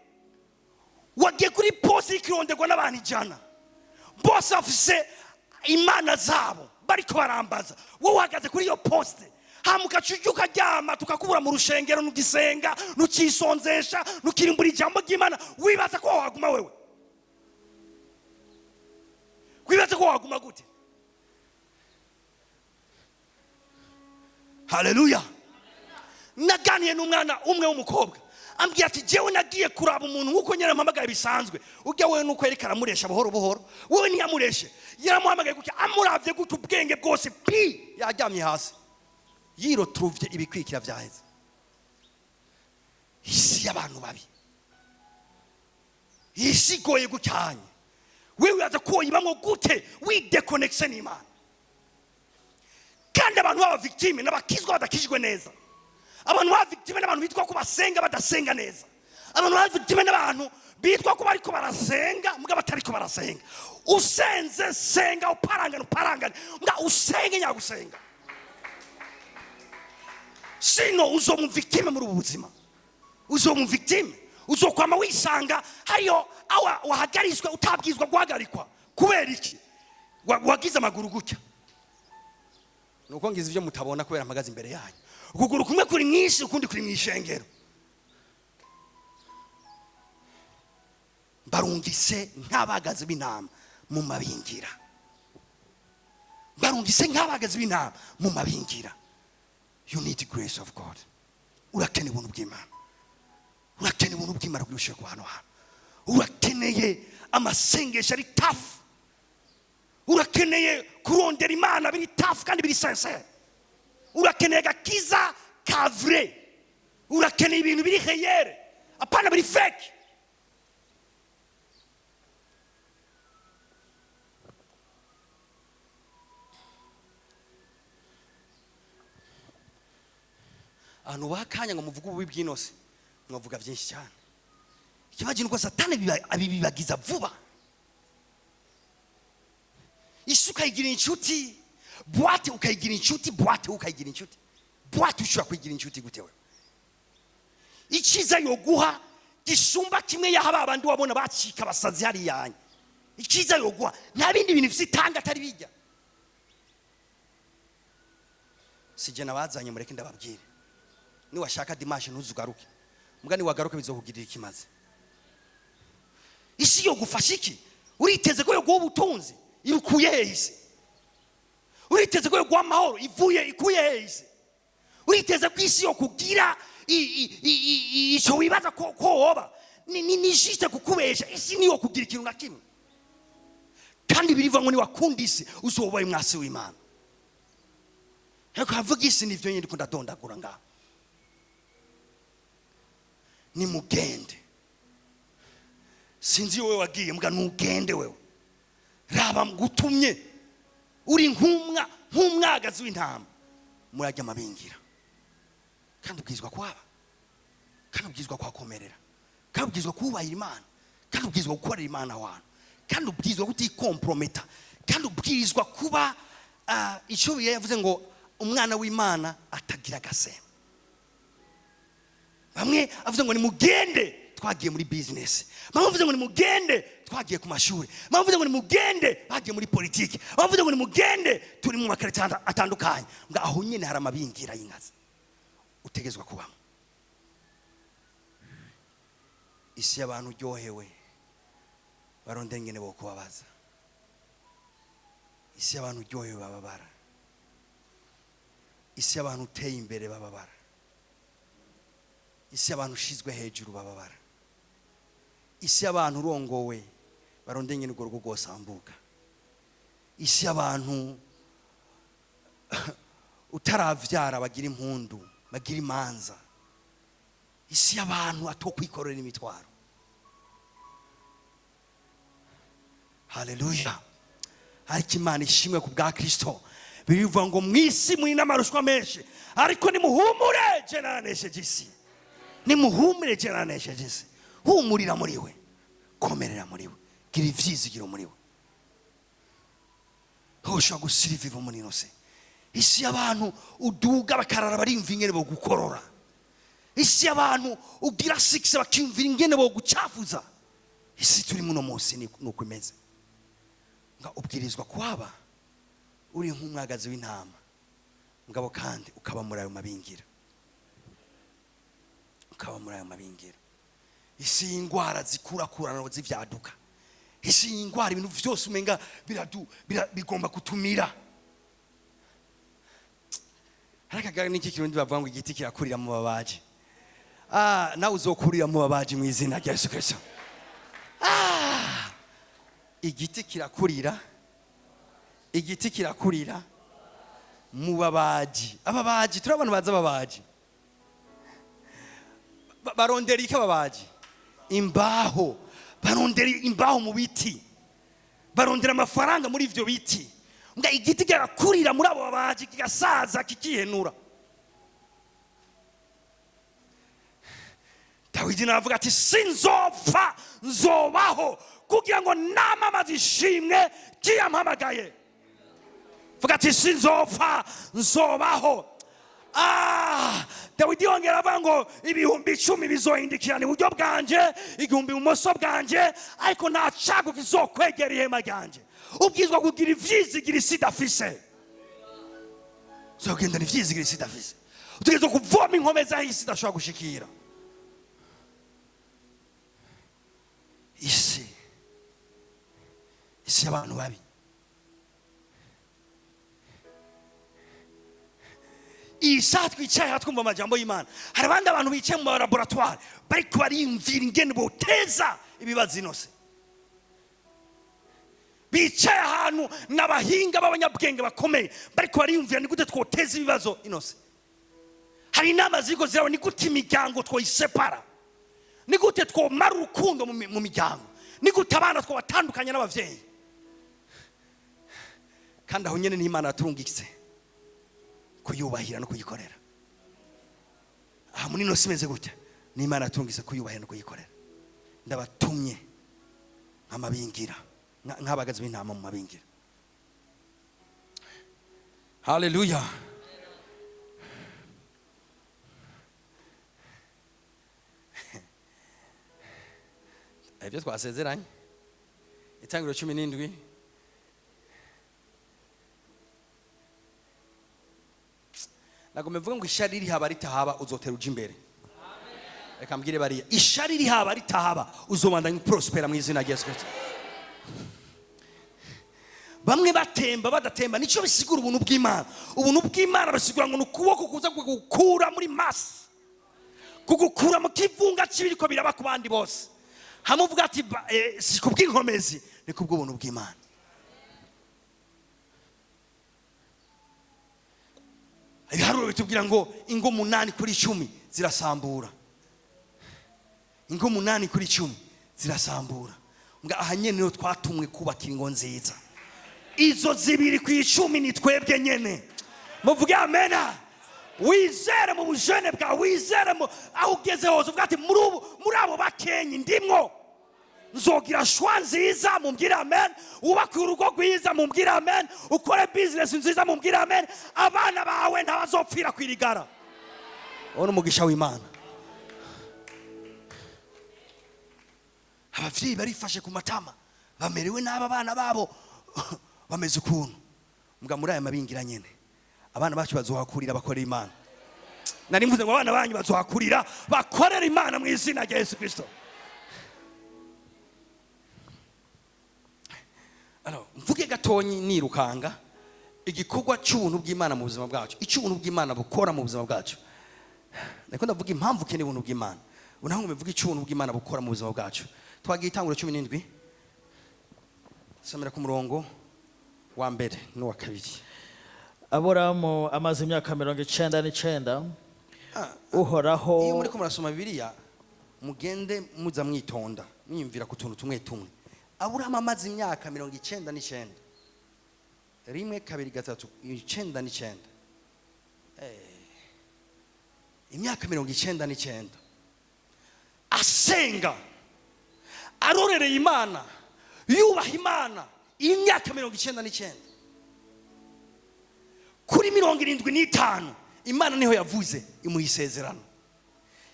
S1: Wagiye kuri poste ikironderwa n'abantu 100, bose bafise imana zabo bariko barambaza. Wowe uhagaze kuri iyo poste, hama ugaca ujya ukaryama, tukakubura mu rushengero, ntugisenga, ntukisonzesha, ntukirimbura ijambo ry'Imana. Wibaza ko waguma wewe? Wibaza ko waguma gute? Haleluya! Naganiye n'umwana umwe w'umukobwa, ambwira ati: "Jewe nagiye kuraba umuntu nk'uko nyine amuhamagaye bisanzwe." Ujya wewe nuko yariko aramuresha buhoro buhoro, wewe ntiyamureshe, yaramuhamagaye gutya, amuravye gutya, ubwenge bwose pi yaryamye hasi, yiroturuvye, ibikwikira vyaheze. Isi y'abantu babi, isi igoye gucyanye. Wewe uraza ko woyibamwo gute widéconnecté n'Imana? Kandi abantu baba victime n'abakizwa badakijwe neza, abantu baba victime n'abantu bitwa ko basenga badasenga neza, abantu baba victime n'abantu bitwa ko bariko barasenga mbwa batariko barasenga. Usenze, senga uparangane, uparangane, mbwa usenge nyagusenga, sino uzomu victime muri ubu buzima, uzomu victime, uzokwama wisanga hariyo aho wahagariswe utabwizwa guhagarikwa. Kubera iki? Wagize amaguru gutya. Nuko ngize ibyo mutabona kubera mpagaze imbere yanyu, ukuguru kumwe kuri mwisi, ukundi kuri mwishengero. Mbarungise nk'abagazi b'intama mu mabingira, mbarungise nk'abagazi b'intama mu mabingira. You need the grace of God. Urakeneye ubuntu bw'Imana, urakeneye ubuntu bw'Imana kugira ushike ku hantu hantu. Urakeneye amasengesho ari tough, urakeneye kurondera Imana biri tough kandi biri sincère, urakeneye agakiza ka vrai, urakeneye ibintu biri réel, apana biri fake. Ahantu ubaha akanya ngo muvuge ububi bw'inose, mwavuga byinshi cyane. Ikibazo ni uko Satani abibibagiza vuba. Isi ukayigira inshuti, boîte ukayigira inshuti, boîte ukayigira inshuti. Boîte ushobora kuyigira inshuti gute we? Icyiza yoguha gisumba kimwe yaha ba bandi wabona bacika abasazi hariya. Icyiza yoguha, nta bindi bintu bifite itanga atari bijya. Sijye nabazanye, mureke ndababwire. Niwashaka dimanche ntuzugaruke, mbwa niwagaruke bizokugirira ikimaze. Isi yogufasha iki? Uriteze ko yoguha ubutunzi? Ibukuye hehe isi? Uriteze ko yoguha amahoro? Ivuye ikuye hehe isi? Uriteze ko isi yokugira icyo wibaza ko woba ni juste kukubesha. Isi niyo kugira ikintu na kimwe. Kandi birivuga ngo niwakunda isi uzoba umwasi w'Imana. Ariko havuga isi nivyo nyine ndiko ndadondagura ngaho. Nimugende. Sinzi wowe wagiye, mbwa nugende wewe. Raba ngutumye uri nk'umwagazi w'intama murajya amabingira. Kandi ubwizwa kwaba, kandi ubwizwa kwakomerera, kandi ubwizwa kubahira Imana, kandi ubwizwa gukorera Imana aho hantu, kandi ubwizwa kutikomprometa, kandi ubwirizwa kuba icyo Bibiliya yavuze ngo umwana w'Imana atagira agasema. Bamwe avuze ngo nimugende, twagiye muri business. Bamwe bavuze ngo nimugende, twagiye ku mashuri. Bamwe bavuze ngo nimugende, bagiye muri politiki. Bamwe bavuze ngo nimugende, turi mu makarita atandukanye. Ngo aho nyine hari amabingira y'inkazi utegezwa kubamo. Isi y'abantu uryohewe barondera ingene bo kubabaza, isi y'abantu uryohewe bababara, isi y'abantu uteye imbere bababara, isi y'abantu ushizwe hejuru bababara, isi y'abantu urongowe barondera ingene urwo rugo rwosambuka, isi y'abantu utaravyara bagira impundu, bagira imanza, isi y'abantu atokwikorera imitwaro. Haleluya! Ariko Imana ishimwe ku bwa Kristo. Bivuga ngo mu isi muri n'amarushwa menshi, ariko nimuhumure, je naranesheje isi. Nimuhumure, je naranesheje isi. Humurira muri we, komerera muri we, gira ivyizigiro muri we, ushobora gusiriviva muri ino si. Isi y'abantu uduga bakarara barimva ingene bogukorora, isi y'abantu ugira succès bakiyumvira ingene bogucafuza. Isi turi muno munsi ni uko imeze. Nga ubwirizwa kuhaba uri nk'umwagazi w'intama, mugabo kandi ukaba muri ayo mabingira, ukaba muri ayo mabingira. Isi y'indwara zikurakurana zivyaduka, isi y'indwara, ibintu vyose umenga bigomba kutumira. Hari akagari n'iki Kirundi bavuga ngo igiti kirakurira mu babaji. Ah, nawe uzokurira mu babaji mu izina rya Yesu Kristo. Ah, igiti kirakurira, igiti kirakurira mu babaji. Ababaji, turi abantu bazi ababaji. Barondera iki ababaji? Imbaho. Barondera imbaho mu biti, barondera amafaranga muri ivyo biti. Mbwa igiti kirakurira muri abo babaji, kigasaza, kikihenura. Dawidi navuga ati sinzopfa, nzobaho kugira ngo namamaze ishimwe ry'iyampamagaye. Vuga ati sinzopfa, nzobaho. Dawidi yongera avuga ngo 10,000 bizohindukirana iburyo bwanje, 1,000 ibumoso bwanje, ariko nta cago kizokwegera ihema ryanje. Ubwizwa kugira ivyizigiro isi idafise. Uzogendana ivyizigiro isi idafise. Utegerezwa kuvoma inkomezi aho isi idashobora gushikira. Isi, isi y'abantu babi. Iyi saha twicaye aha twumva amajambo y'Imana, hari abandi abantu bicaye mu laboratoire bariko bariyumvira ingene boteza ibibazo inose. Bicaye ahantu n'abahinga b'abanyabwenge bakomeye bariko bariyumvira ni gute twoteza ibibazo inose. Hari inama ziriko ziraba ni gute imiryango twoyisepara, ni gute twomara urukundo mu miryango, ni gute abana twobatandukanya n'abavyeyi. Kandi aho nyene n'Imana yaturungitse kuyubahira no kuyikorera. Aha muri ino si imeze gutya, n'Imana yaturungitse kuyubahira no kuyikorera. Ndabatumye nk'amabingira, nk'abagazi b'intama mu mabingira. Haleluya. Ibyo twasezeranye, Itangiriro 17. Nagomba mvuge ngo ishari rihaba ritahaba uzotera uja imbere. Reka mbwire bariya, ishari rihaba ritahaba uzobandanya uprospera mu izina rya Yesu Kristo. Bamwe batemba badatemba, nico bisigura ubuntu bw'Imana. Ubuntu bw'Imana bisigura ngo ni ukuboko kuza kugukura muri masse, kugukura mu kivunga c'ibiriko biraba ku bandi bose. Hamwe uvuga ati si kubw'inkomezi, ni kubw'ubuntu bw'Imana. Ibiharuro bitubwira ngo ingo 8 kuri 10 zirasambura. Ingo 8 kuri 10 zirasambura. Mbwa aha nyene niho twatumwe kubaka ingo nziza. Izo 2 ku 10 ni twebwe nyene. Muvuge amena. Wizere mu bujene bwawe, wizere mu aho ugeze hose, uvuga ati muri abo bakenyi ndimwo. Nzogira shwa nziza, mumbwire amen. Wubake urugo rwiza, mumbwire amen. Ukore business nziza, mumbwire amen. Abana bawe ntabazopfira kwirigara. Uwo ni umugisha w'Imana. Abavyeyi barifashe ku matama, bamerewe nabi, abana babo bameze ukuntu. Mbwa muri aya mabingira nyene, abana bacu bazohakurira bakorera Imana. Nari mvuze ngo abana banyu bazohakurira bakorera Imana mu izina rya Yesu Kristo. Alors, mvuge gatonyi nirukanga igikorwa cy'ubuntu bw'Imana mu buzima bwacu, icy'ubuntu bw'Imana bukora mu buzima bwacu. Ndiko ndavuga impamvu ukeneye ubuntu bw'Imana. Ubu naho mvuge icy'ubuntu bw'Imana bukora mu buzima bwacu. Twagiye itanguriro 17, somera ku murongo wa mbere n'uwa kabiri.
S3: Aburahamu amaze imyaka 99, Uhoraho.
S1: Iyo muriko murasoma Bibiliya mugende muza mwitonda, mwiyumvira ku tuntu tumwe tumwe. Aburahamu amaze imyaka 99, 1 2 3, 99. Imyaka 99 asenga, arorereye Imana, yubaha Imana, imyaka 99. Kuri 75 Imana niho yavuze imuha isezerano.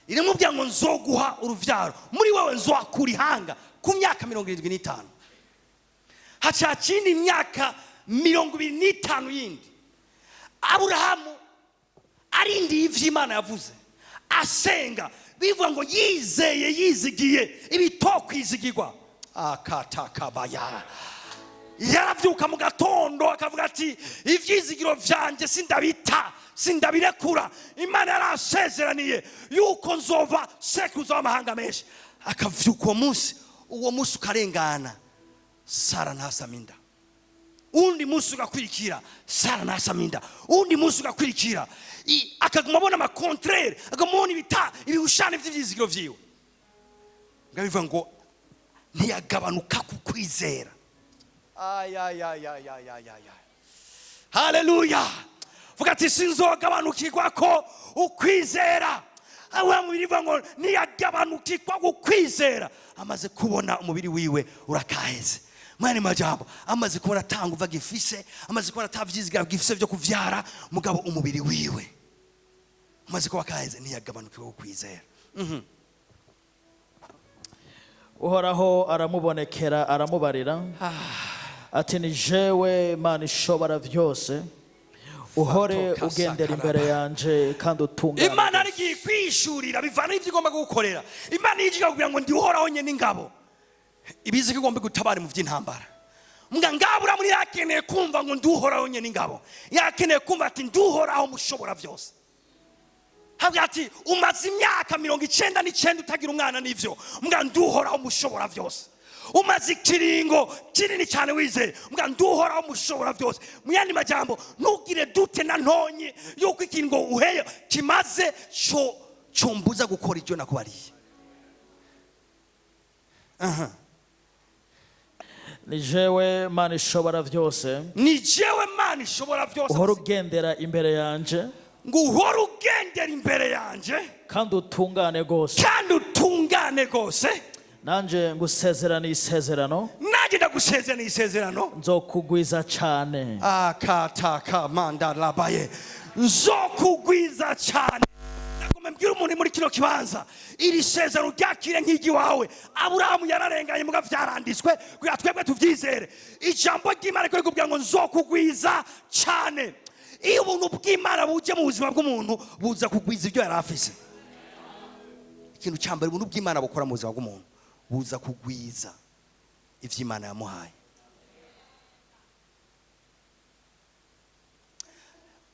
S1: Iramubwira ngo nzoguha uruvyaro, muri wewe nzohakura ihanga. Ku myaka 75 haca kindi imyaka 25 yindi. Aburahamu arindiye ivyo Imana yavuze, asenga, bivuga ngo yizeye, yizigiye ibitokwizigirwa. Akatakabaya, yarabyuka mu gatondo akavuga ati: "Ivyizigiro vyanje sindabita, sindabirekura. Imana yarasezeraniye yuko nzova sekuruza w'amahanga menshi." Akavyuka uwo munsi, uwo munsi ukarengana, Sara ntasama inda. Undi munsi ugakurikira, Sara ntasama inda. Undi munsi ugakurikira, akaguma abona ama contraires, akaguma abona ibita ibihushane vy'ivyizigiro vyiwe. Ngabivuga ngo ntiyagabanuka ku kwizera. Ay, ay, ay, ay, ay, ay, ay, ay. Haleluya! Vuga ati: "Sinzogabanukirwa ko ukwizera." Aho mubiri ivuga ngo ntiyagabanukirwa ku kwizera, amaze kubona umubiri wiwe urakaheze. Mwene majambo, amaze kubona atanga uva gifise, amaze kubona atavyizigira gifise byo kuvyara, mugabo umubiri wiwe amaze kuba kaheze, ntiyagabanukirwa ku kwizera.
S3: Uhoraho aramubonekera, aramubarira ati: "Ni jewe Mana ishobora byose, uhore
S1: Fatoka
S3: ugendera
S1: sakaraba.
S3: imbere yanje kandi utungane."
S1: Imana arigiye kwishurira bivana n'ibyo igomba gukorera. Imana iyo ije kugira ngo ndi Uhoraho nyene ingabo, ibizi ko igomba gutabara mu by'intambara. Mbwa ngabura muri yakeneye kumva ngo ndi Uhoraho nyene ingabo, yakeneye kumva ati: "Ndi Uhoraho mushobora byose." Habwa ati: "Umaze imyaka 99 utagira umwana." Nivyo, mbwa ndi Uhoraho mushobora byose. Umaze ikiringo kinini cyane wizeye, mbwa ndi Uhoraho mushobora byose. Mu yandi majambo, ntugire dute na ntonyi yuko ikiringo uheye kimaze cyo cyombuza gukora ibyo nakubariye.
S3: Ni jewe Mana ishobora byose.
S1: Ni jewe Mana ishobora byose.
S3: Uhore ugendera imbere yanje
S1: ngo uhore ugendera imbere yanje
S3: kandi utungane rwose.
S1: Kandi utungane rwose.
S3: Nanje ngusezeraniye isezerano.
S1: Nanjye ndagusezeraniye isezerano.
S3: Nzokugwiza cane.
S1: Akataka mandarabaye, nzokugwiza cyane. Nagomba mbwira umuntu muri kino kibanza, iri sezerano ryakire nk'iry'iwawe. Aburahamu yararenganye, muga vyaranditswe kugira twebwe tuvyizere. Ijambo ry'Imana riko rikubwira ngo nzokugwiza cyane. Iyo ubuntu bw'Imana buje mu buzima bw'umuntu, buza kugwiza ibyo yari afise. Ikintu cya mbere ubuntu bw'Imana bukora mu buzima bw'umuntu, buza kugwiza ivyo Imana yamuhaye.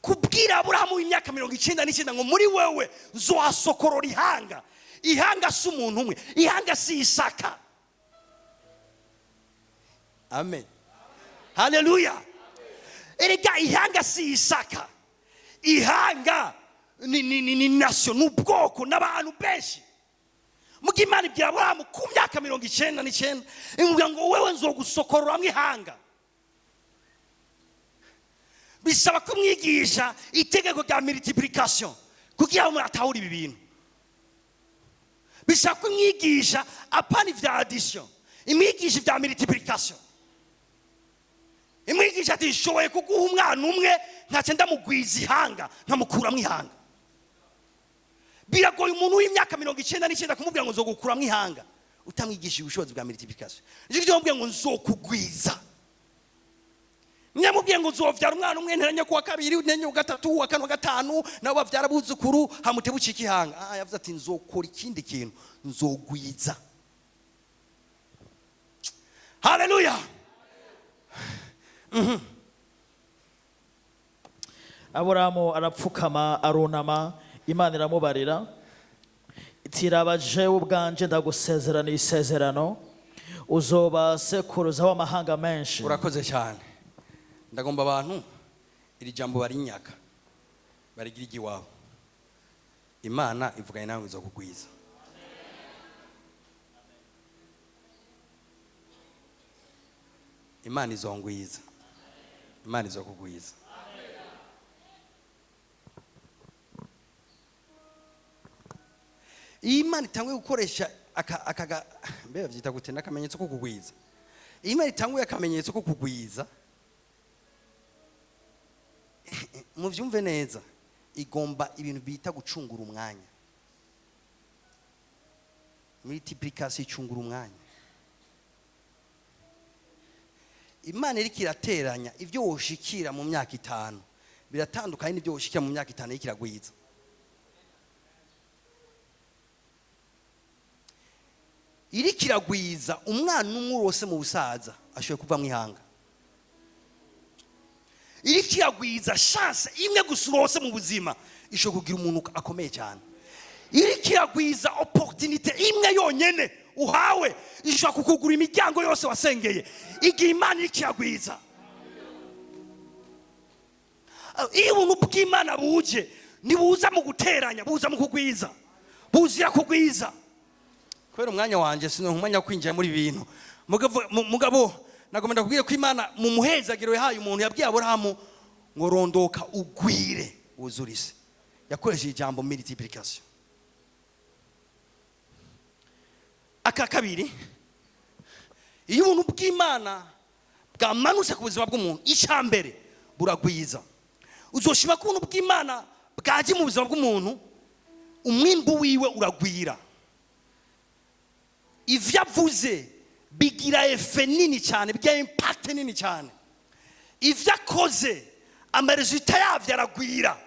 S1: Kubwira Aburahamu w'imyaka 99 ngo muri wewe nzohasokorora ihanga. Ihanga si umuntu umwe, ihanga si Isaka. Amen, haleluya! Erega ihanga si Isaka, ihanga ni nation, ni ubwoko n'abantu benshi. Muga Imana ibwira Aburahamu ku myaka 99, imubwira ngo wewe nzogusokororamo ihanga. Bisaba kumwigisha itegeko rya multiplication kugira ngo atahure ibi bintu. Bisaba kumwigisha apana ivya addition, imwigisha ivya multiplication, imwigisha ati: "Nshoboye kuguha umwana umwe, nkaca ndamugwiza ihanga, nkamukuramwo ihanga." Biragoye umuntu w'imyaka 99 kumubwira ngo nzogukuramwo ihanga, utamwigishije ubushobozi bwa multiplication. Nicyo gituma mubwira ngo nzokugwiza. Nyamubwiye ngo uzovyara umwana umwe, nteranye kuwa kabiri, nteranye ku gatatu, uwa kane, wa gatanu, nabo bavyara abuzukuru, hamute bucika ihanga. Ah, yavuze ati: "Nzokora ikindi kintu, nzogwiza." Haleluya!
S3: Aburahamu arapfukama, arunama. Imana iramubarira iti: "Raba, jewe ubwanje ndagusezeraniye isezerano, uzoba sekuruza w'amahanga menshi."
S1: Urakoze cyane. Ndagomba abantu iri jambo barinyaka, barigira igiwabo. Imana ivuganye nawe ngo izokugwiza. Imana izongwiza, Imana izokugwiza. Iyo Imana itanguye gukoresha aka mbe bavyita gute, n'akamenyetso ko kugwiza, iyo Imana itanguye akamenyetso ko kugwiza, muvyumve neza, igomba ibintu bita gucungura umwanya. Multiplication icungura umwanya. Imana iriko irateranya, ibyo woshikira mu myaka 5 biratandukanye n'ibyo woshikira mu myaka 5 iriko iragwiza. Iriko iragwiza, umwana umwe wose mu busaza ashoboye kuva mu ihanga. Iriko iragwiza, chance imwe gusa urose mu buzima ishobora kugira umuntu akomeye cyane. Iriko iragwiza, opportunité imwe yonyene uhawe ishobora kukugura imiryango yose wasengeye. Igihe Imana iriko iragwiza, iyo ubuntu bw'Imana buje, ntibuza mu guteranya, buza mu kugwiza, buzira kugwiza. Kubera umwanya wanje sinonka umwanya wo kwinjira muri bintu. Mugabo nagomba ndakubwira ko Imana mu muhezagiro yahaye umuntu, yabwiye Aburahamu ngo rondoka ugwire wuzurise. Yakoresheje ijambo multiplication. Aka kabiri, iyo ubuntu bw'Imana bwamanutse ku buzima bw'umuntu, icya mbere buragwiza. Uzoshima ko ubuntu bw'Imana bwaje mu buzima bw'umuntu, umwimbu wiwe uragwira. Ivyo avuze bigira effet nini cyane, bigira impact nini cyane. Ivyo akoze, ama résultat yavyo aragwira.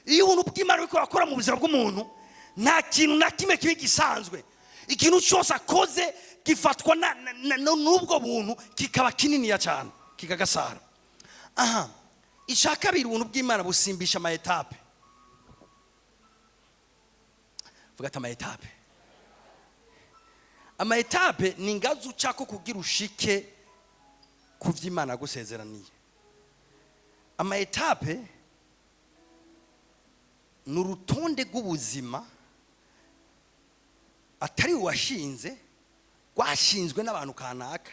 S1: Iyo ubuntu bw'Imana buriko burakora mu buzima bw'umuntu, nta kintu na kimwe kiba gisanzwe. Ikintu cyose akoze gifatwa n'ubwo buntu, kikaba kininiya cyane, kikagasara. Aha, icya kabiri, ubuntu bw'Imana busimbisha ama étape. Vuga ati ama étape. Ama étape ni ingazi ucako kugira ushike ku vyo Imana yagusezeraniye. Ama étape ni urutonde rw'ubuzima atari washinze, rwashinzwe n'abantu kanaka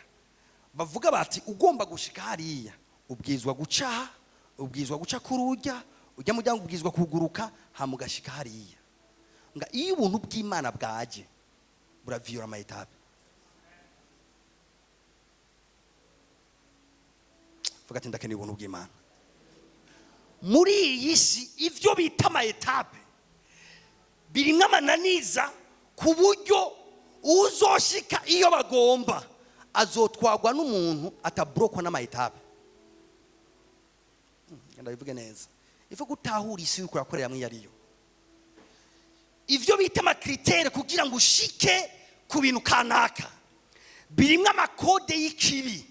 S1: bavuga bati ugomba gushika hariya ubwizwa guca aha, ubwizwa guca kurujya ujya mujyango, ubwizwa kuguruka, hama ugashika hariya. Nga iyo ubuntu bw'Imana bwaje, buraviyora ama étape. Vuga ati ndakeneye ubuntu bw'Imana. Muri iyi si ivyo bita ama étape birimwo amananiza, ku buryo uzoshika iyo bagomba azotwagwa n'umuntu atabrokwa n'ama étape. Ndabivuge neza, ivo gutahura isi yuko yakorera mwiyo ariyo. Ivyo bita ama critère kugira ngo ushike ku bintu kanaka birimwo ama code y'ikibi,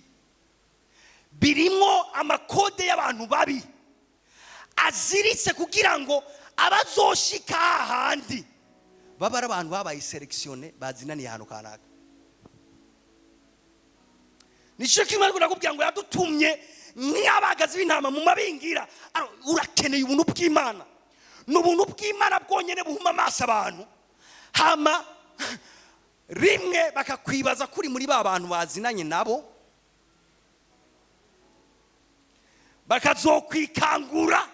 S1: birimwo ama code y'abantu babi aziritse, kugira ngo abazoshika hahandi baba ari abantu babaye sélectionné, bazinaniye ahantu kanaka. Nicyo kimwe ariko nakubwira ngo yadutumye nk'abagazi b'intama mu mabingira. Urakeneye ubuntu bw'Imana. Ni ubuntu bw'Imana bwonyene buhuma amaso abantu, hama rimwe bakakwibaza kuri muri ba bantu bazinanye nabo, bakazokwikangura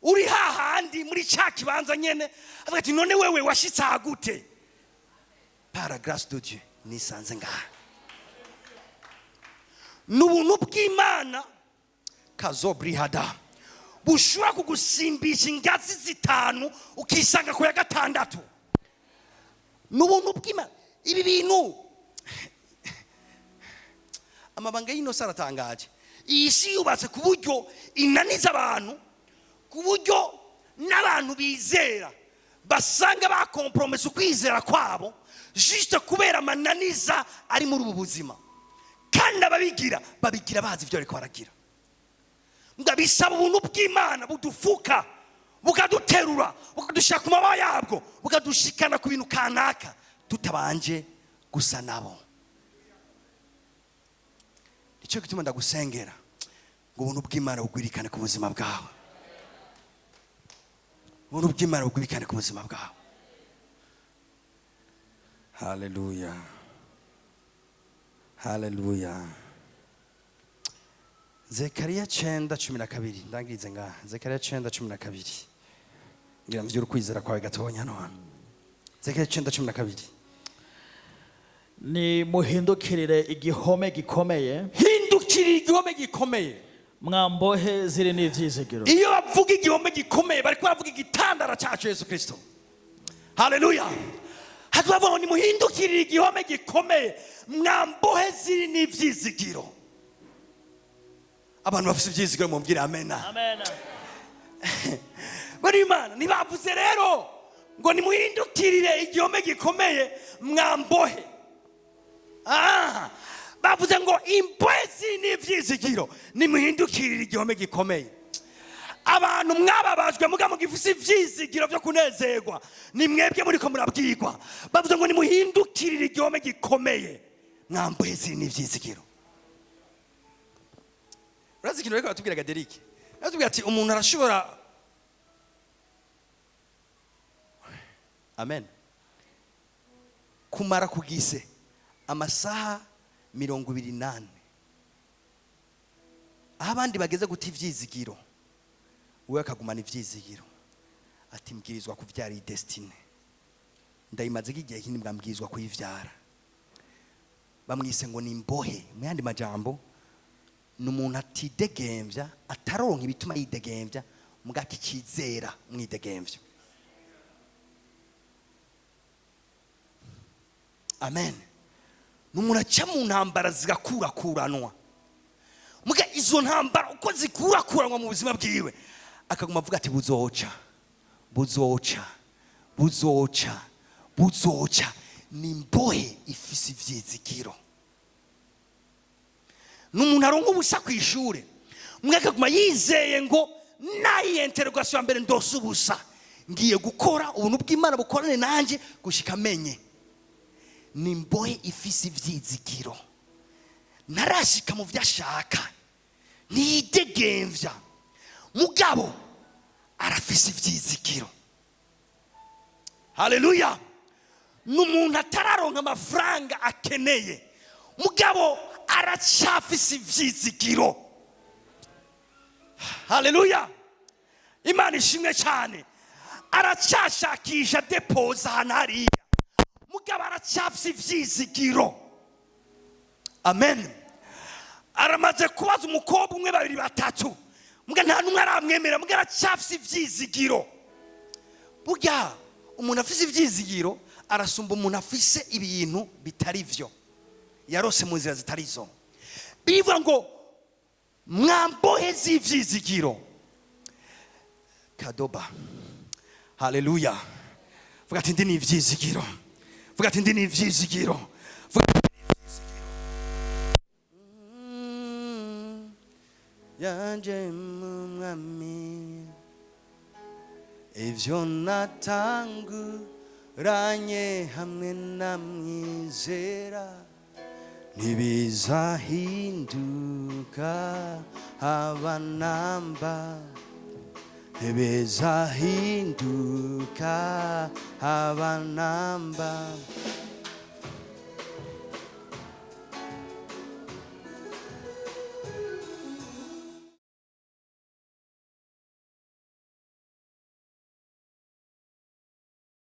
S1: uri hahandi muri cya kibanza nyene, avuga ati none wewe washitse aha gute? Par la grâce de Dieu nisanze ngaha. Ni ubuntu bw'Imana kazobrihada bushobora kugusimbisha ingazi 5 ukisanga ku ya 6. Ni ubuntu bw'Imana. Ibi bintu, amabanga y'inosi aratangaje. Iyi si yubatse ku buryo inaniza abantu, ku buryo n'abantu bizera basanga bakompromesa ukwizera kwabo juste kubera amananiza ari muri ubu buzima. Kandi ababigira babigira bazi ibyo bariko baragira. Ndabisaba ubuntu bw'Imana budufuka, bukaduterura, bukadushyira ku mababa yabwo, bukadushikana ku bintu kanaka tutabanje gusa nabo. Nicyo gituma ndagusengera ngo ubuntu bw'Imana bugwirikane ku buzima bwawe, ubuntu bw'Imana bugwirikane ku buzima bwawe. Haleluya, haleluya. Zekariya 9:12, ndangirize ngaha. Zekariya 9:12, ngira mvyure ukwizera kwawe gatonya hano hantu. Zekariya 9:12.
S3: Ni muhindukirire igihome gikomeye,
S1: Hindukirira igihome gikomeye,
S3: mwambohe ziri n'ivyizigiro.
S1: Iyo bavuga igihome gikomeye, bariko baravuga igitandara cyacu Yesu Kristo. Haleluya. Hatubavuga ngo nimuhindukirire igihome gikomeye, mwambohe ziri n'ivyizigiro. Abantu bafite ivyizigiro mumbwire amena.
S3: Amen.
S1: Bari Imana ntibavuze rero ngo nimuhindukirire igihome gikomeye mwambohe. Ah, bavuze ngo imbohe ziri n'ivyizigiro, nimuhindukirire igihome gikomeye. Abantu mwababajwe muga mugifise ivyizigiro vyo kunezerwa, ni mwebwe muriko murabwirwa. Bavuze ngo nimuhindukirire igihome gikomeye, mwambohe ziri n'ivyizigiro. Urazi ikintu bariko baratubwira, Gaderike? Baratubwira ati umuntu arashobora, amen, kumara kugise amasaha 24, aho abandi bageze guta ivyizigiro, we akagumana ivyizigiro, ati mbwirizwa kuvyara iyi destinée, ndayimaze igihe kinini, mbwirizwa kuyivyara. Bamwise ngo ni imbohe. Mu yandi majambo, ni umuntu atidegemvya, ataronka ibituma yidegemvya, muga akikizera mwidegemvya. Amen. Ni umuntu aca mu ntambara zigakurakuranwa, muga izo ntambara uko zikurakuranwa mu buzima bwiwe, akaguma avuga ati buzoca, buzoca, buzoca, buzoca. Ni imbohe ifise ivyizigiro. Ni umuntu aronka ubusa ku ishure, mwe akaguma yizeye ngo nayi interrogation ya mbere ndose ubusa, ngiye gukora ubuntu bw'Imana bukorane nanjye gushika amenye. Ni imbohe ifise ivyizigiro, ntarashika mu vyo ashaka, ntiyidegemvya, mugabo arafise ivyizigiro. Haleluya. Ni umuntu atararonka amafaranga akeneye, mugabo aracafise ivyizigiro. Haleluya, Imana ishimwe cyane. Aracashakisha depoza ahantu hariya, mugabo aracafise ivyizigiro. Amen. Aramaze kubaza umukobwa umwe, babiri, batatu, muga nta n'umwe aramwemera, muga aracafise ivyizigiro. Burya umuntu afise ivyizigiro arasumba umuntu afise ibintu bitari vyo, yarose mu nzira zitari zo. Bivuga ngo mwambohe z'ivyizigiro kadoba. Haleluya. Vuga ati ndi n'ivyizigiro. Vuga ati ndi n'ivyizigiro. Vuga ati ndi n'ivyizigiro. Yanje mu Mwami, ivyo natanguranye hamwe na mwizera ntibizahinduka haba namba, ntibizahinduka haba namba.